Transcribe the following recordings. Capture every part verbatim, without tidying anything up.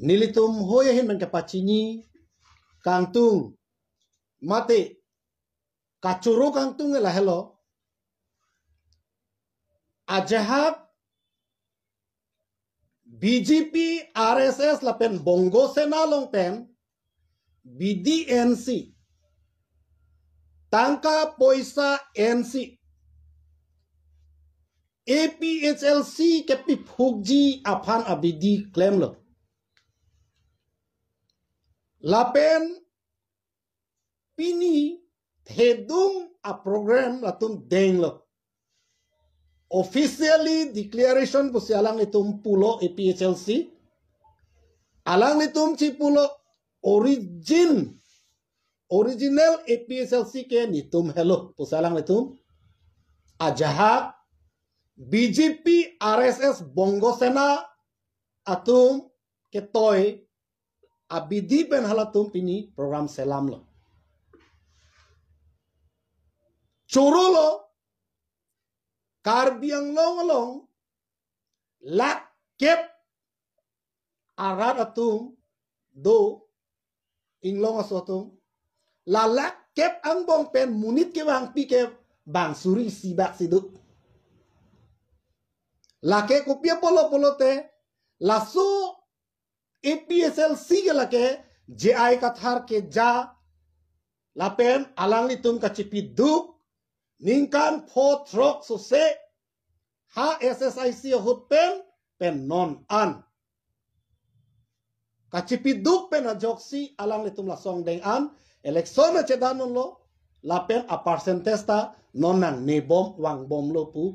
Nelitum hoi ahin pen kepachini kangtung mate kachoro kangtung ke lahelo. Ajahak B J P, R S S lapen Bongo Sena along pen bidi ensi, tangka poisa ensi, A P H L C kepiphukji aphan abidi klemlo. Lapen pini thedung aprogram latum denglo. Officially declaration pusi alanglitum pulo A P H L C. Alanglitum chipulo origin, original A P H L C ke netum helo pusi alanglitum. Ajahak B J P, R S S, Bongo Sena atum ketoi abidi pen halatum pini program selamlo. Chorolo, Karbi Anglong along lakh kep arat atum do, Inglong aso atum. La lakh kep angbong pen monit kevangpi ke bang suri isi bak si do. Lake kopi apotlo pulote, laso A P H L C ke lake J I Kathar keja lapen alanglitum kachipiduk ningkan pho throk sose ha S S I C ahut pen pen non an kachipiduk pen ajoksi alanglitum laso angdeng an election achedan unlo lapen a percentage ta non nangnebom vangbomlo pu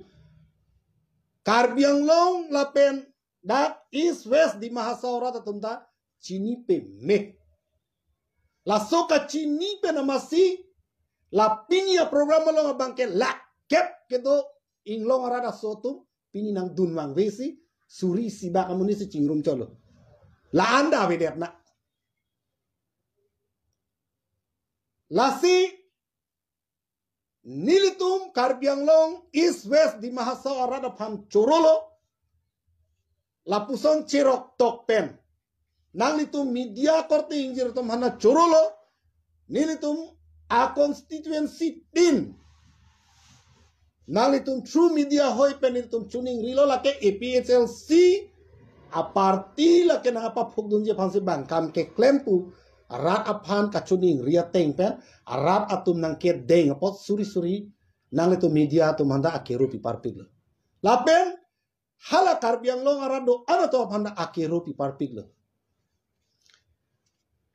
Karbi Anglong lapen dak East West Dima Hasao arat atum ta chini peme. Laso kachini pen amatsi la pini aprogram along abang ke lakh kep kedo Inglong arat aso atum pini nangdun vangve si suri isi bak amonit si chingrum cholo. La-an ta avedet na. Lasi nelitum Karbi Anglong East West Dima Hasao arat aphan chorolo, lapuson cherok tok pen nanglitum media korte ingjir atum aphan chorolo, nelitum a constituency tin nanglitum through media hoi pen nelitum chuningrilo, lake A P H L C a party lake nangpaphukdunji aphan si bang kam keklem pu rat aphan kachuningri ateng pen rat atum nangkedeng apot suri suri nanglitum media atum aphan ta akero piparpiklo. Lapen hala Karbi Anglong arat do-an atum aphan ta akero piparpiklo.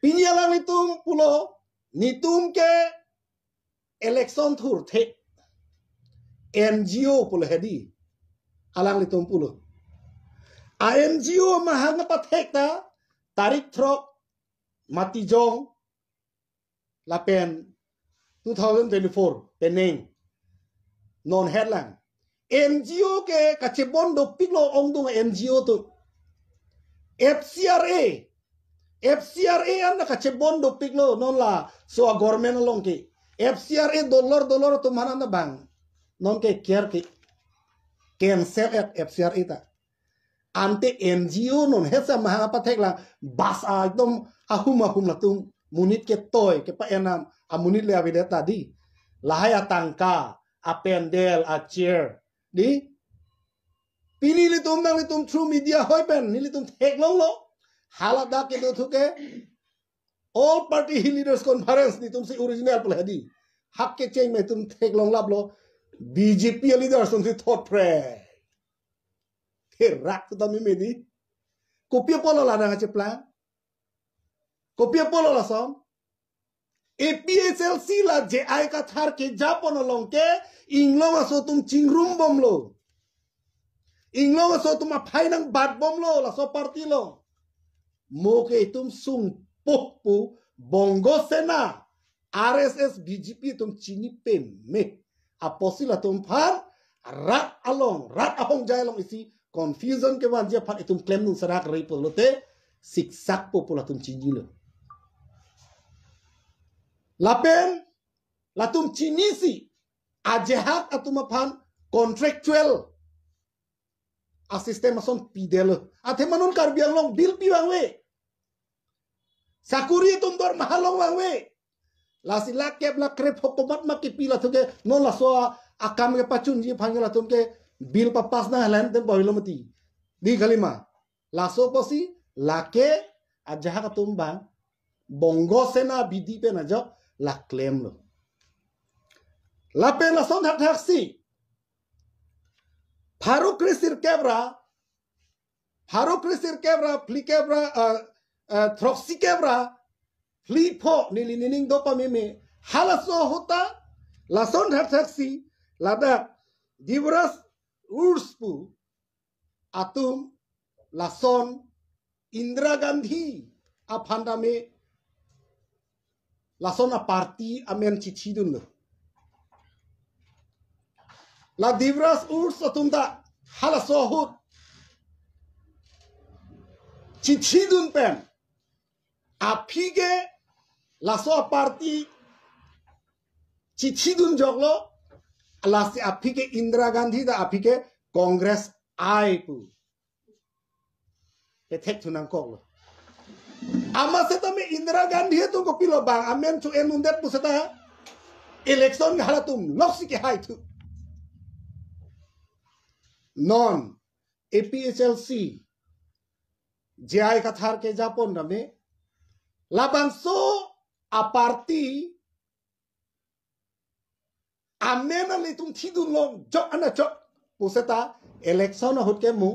Pini alanglitum pulo, netum ke election thurthe N G O pulo hedi, alanglitum pulo. A N G O amahang apathek ta tarik throk Matijong lapen two thousand twenty-four penang non hetlang. N G O ke kachebon dopiklo ongdung N G O atum. F C R A, F C R A an ta kachebon dopiklo non laso a government along ke. F C R A dollar dollar atum aphan ta bang non ke care ke cancel et F C R A ta. Ante N G O non hetsi amahang apathek lang bas a ekdom ahum ahum latum monit ketoi kepa-en amonit le avedet ta di. Lahai atangka, apandal, achair di. Pini nelitum nanglitum through media hoi pen nelitum theklonglo. Hala dak kedo thu ke All Party Hill Leaders Conference netum si original pulo hedi. Hak kecheng netum theklong laplo, B J P leaders atum si thot pre. Therak tu tami medi. Kopi apotlo la nangcheplang? Kopi apotlo lason? A P H L C la J I Kathar kejapon along ke Inglong aso atum chingrumbomlo. Inglong aso atum aphai nangbatbomlo laso party along. Mo ke itum sungpuh pu Bongo Sena, R S S, B J P atum chini peme. Apotsi latum aphan rat along, rat ahongjai along isi confusion kevanji aphan itum klemdun serak rei pulote siksak po pu latum chinilo. Lapen latum chinisi ajahak atum aphan contractual a system ason pidetlo. Athema non Karbi Anglong bill pivangve. Sakuri atum dormaha long vangve. Lasi lakh kep lakh krep hokomat ma kipi latum ke, non laso a-, akam kepachunji aphan ke latum ke bill papass nang helen tem bohilo mati. Dei kalima. Laso apotsi lake ajahak atum abang Bongo Sena abidi pen ajok la klemlo. Lapen lason thakthaksi pharo kre sirkep ra, pharo kre sirkep ra, phlikep ra, ah, ah, throksikep ra, phli pho neli nining do pameme. Halaso ahut ta, lason thakthaksi, ladak Devraj Urush pu atum lason Indira Gandhi aphan tame lason aparty amen chithidunlo. La Devraj Urush atum ta halaso ahut chithidun pen aphi ke laso aparty chithidun joklo, lasi aphi ke Indira Gandhi ta aphi ke Congress ai pu. Pethek thu nangkoklo. Amat setame Indira Gandhi atum kopilo bang amen cho-en undet pu seta election halatum loksi kehai thu. Non A P H L C J I Kathar kejapon tame labangso aparty amen ilitum thidun long jok ana chok pu seta election ahut ke mu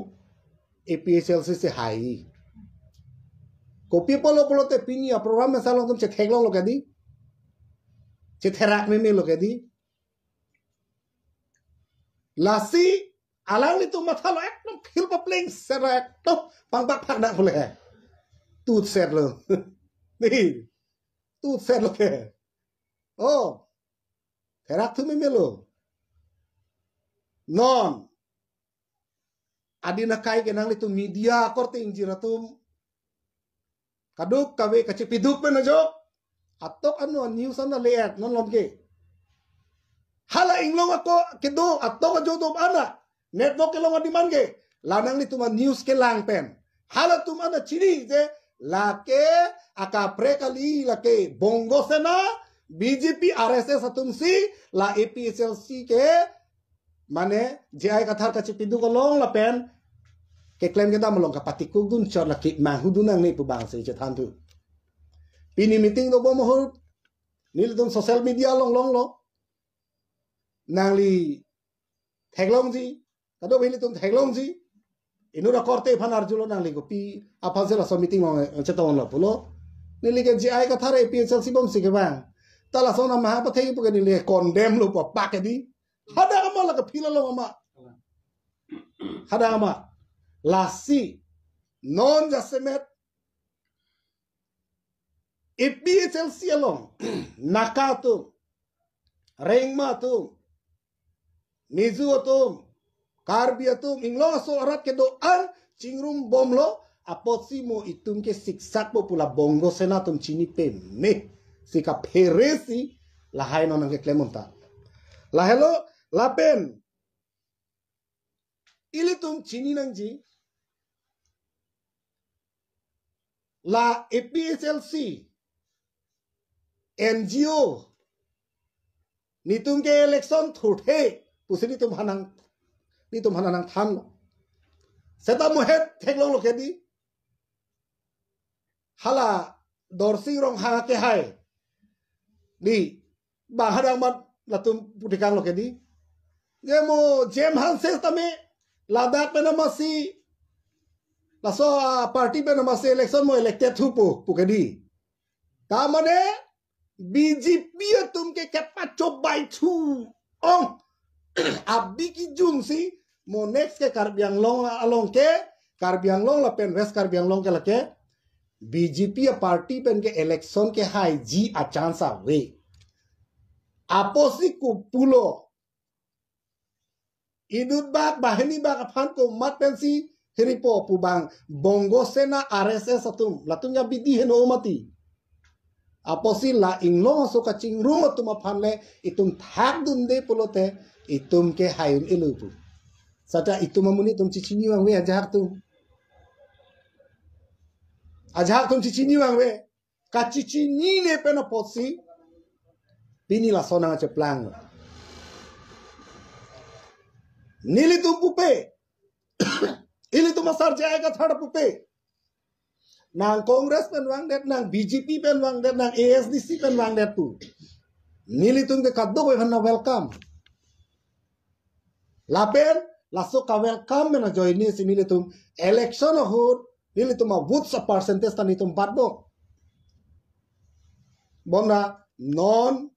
A P H L C si hai. Kopi apotlo pulote pini aprogram mesa along atum chetheklonglo ke dei. Chetherak meme lo ke dei. Lasi alanglitum mathalo ekdom phil papleng sera ekdom pangbak phak nang pule. Tutsetlo. Dei. Tutsetlo ke. Oh. Therak thu meme lo. Non. Adin akai ke nanglitum media korte ingjir atum kadokave kachepiduk pen ajok. Atok ano news ana le-et non lom ke. Hala inglong ako kedo atok ajo do ana. Network kelong adiman ke. La nanglitum a-news kelang pen halatum ana chini je lake akaprek kali, lake Bongo Sena, B J P, R S S atum si la A P H L C ke mane J I Kathar kachepiduk along lapen keklem kedam along kapatikuk dun chot lake manghudun nangne pu bang si chethan thu. Pini meeting dobom ahut nelitum social media along longlo. Nangli theklongji, kadokave ilitum theklongji. Inut akorte aphan arjulo nangli kopi aphan si laso meeting along, eh, chetonglo pulo. Neli ke J I Kathar A P H L C bom si kevang. Ta lason amaha pathe pu ke neli condemn lo pu apak ke dei. Hadak amat lake phil along amat. Hadak amat. Lasi non jasemet A P H L C along Naga atum, Rengma atum, Mizo atum, Karbi atum, inglong aso arat kedo-an chingrum bomlo apotsi mo itum ke siksak po pu la Bongo Sena atum chini peme si kaphere si lahai non nangkeklem unta. Lahelo lapen ilitum chini nangji la A P H L C N G O netum ke election thurthe pusi netum hanang, netum hanang nangthanlo. Seta mo het theklonglo ke dei. Hala Dorsing Ronghang kehai dei. Bang hadak amat latum puthekanglo ke dei. Je mo Jem Hanse tame ladak pen amatsi laso aparty pen amatsi election mo elected thupo pu ke dei. Ta mane B J P atum ke kepachobai thu ong. Abi kijun si mo next ke Karbi Anglong along ke, Karbi Anglong lapen West Karbi Anglong ke lake B J P aparty pen ke election kehaiji achance ave. Apotsi kopulo inut bak banghini bak aphan komat pensi hiripo pu bang Bongo Sena R S S atum latum ya bidi heno mati. Apotsi la inglong aso kachingrum atum aphan le itum thakdunde pulote itum ke hai un-elo pu. Seta itum amonit atum chichini vangve ajahak atum. Ajahak atum chichini vangve. kachechinine pen apotsi pini lason nangcheplang. Nelitum pupe, ilitum asar J I Kathar pupe, nang Congress pen vangdet, nang B J P pen vangdet, nang A S D C pen vangdet pu, nelitum ke kadokave aphan welcome. Lapen laso ka-welcome pen ajoine si nelitum election ahut nelitum a-votes a-percentage ta nelitum batbom. Bonta non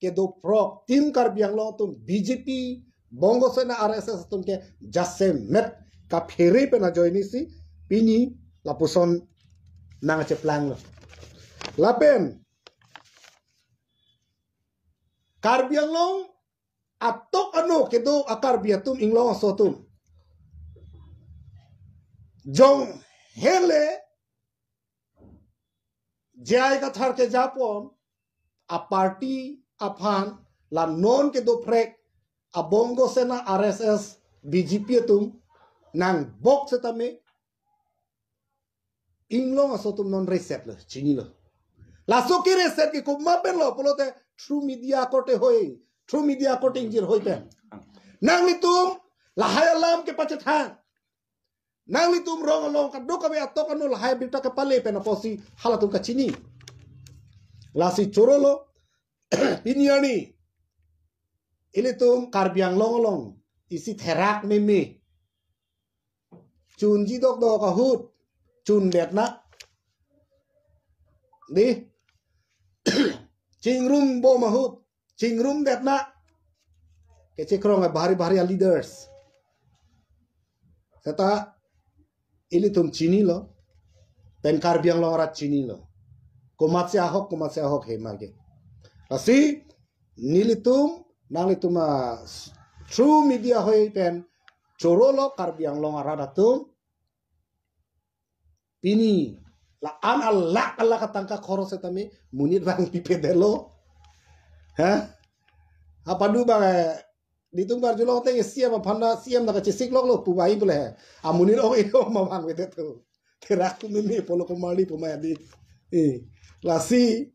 kedo phrok Team Karbi Anglong atum, B J P, Bongo Sena, R S S atum ke jasemet kaphere pen ajoine si pini lapuson nangcheplang lo. Lapen Karbi Anglong atok ano kedo a-Karbi atum, inglong aso atum, jong hele J I Kathar kejapon a-party aphan, la non kedo phrek a-Bongo Sena, R S S, B J P atum nangbok setame inglong aso atum non reset lo, chinilo. Laso ke reset ke komat pen lo pulote through media korte hoi, through media korte ingjir hoi pen. Nanglitum lahai alam kepachethang, nanglitum rong along kadokave atok ano lahai abirta kepale pen apotsi halatum kachini. Lasi choro lo, pini arni ilitum Karbi Anglong along isi therak meme, chunji dokdok ahut chundet na, di, chingrum bom ahut chingrum det na, kechekrong bahari bahari a-leaders. Seta ilitum chinilo, pen Karbi Anglong arat chinilo, komatsi ahok, komatsi ahok he marke. Lasi nelitum, nanglitum a through media hoi pen choro lo, Karbi Anglong arat atum, pini la-an alakh alakh atangka khoros setame monit vangpipedetlo. Ha? Apadu bang, eh, nelitum karjulong te C M aphan na, C M na kachesik loklo pu bai pule he. Amonit ong-e ong ma vangvedet to. Therak tu meme pulo komarli pu ma di. Eh, lasi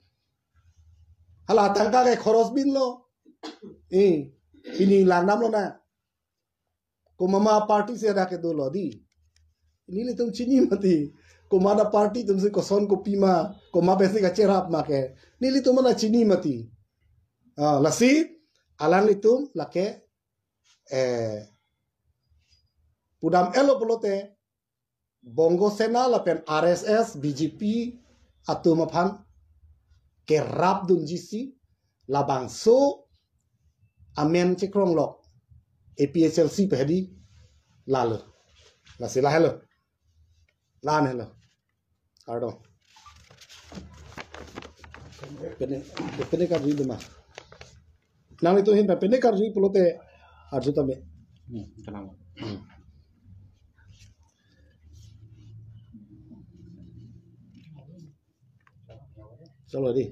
hala tangka ke khoros binlo. Eh, pini langdamlo na. Komat ma party si hadak kedo lo di, nelitum chini mati. Komat a-party atum si koson kopima, komat pensi kacherap ma ke nelitum mena chini mati. Ah, lasi alanglitum lake, eh, pudam-etlo pulote Bongo Sena lapen R S S, B J P atum aphan kerapdunji si labangso amen chekrong lok A P H L C pu hedi lalo. Lasi lahelo. La-an helo. Kardom. Pene, pene karjudun ma? Nanglitum ahin pene karju pulote arju tame. Hmm, tenang. Hmm. Chalo di.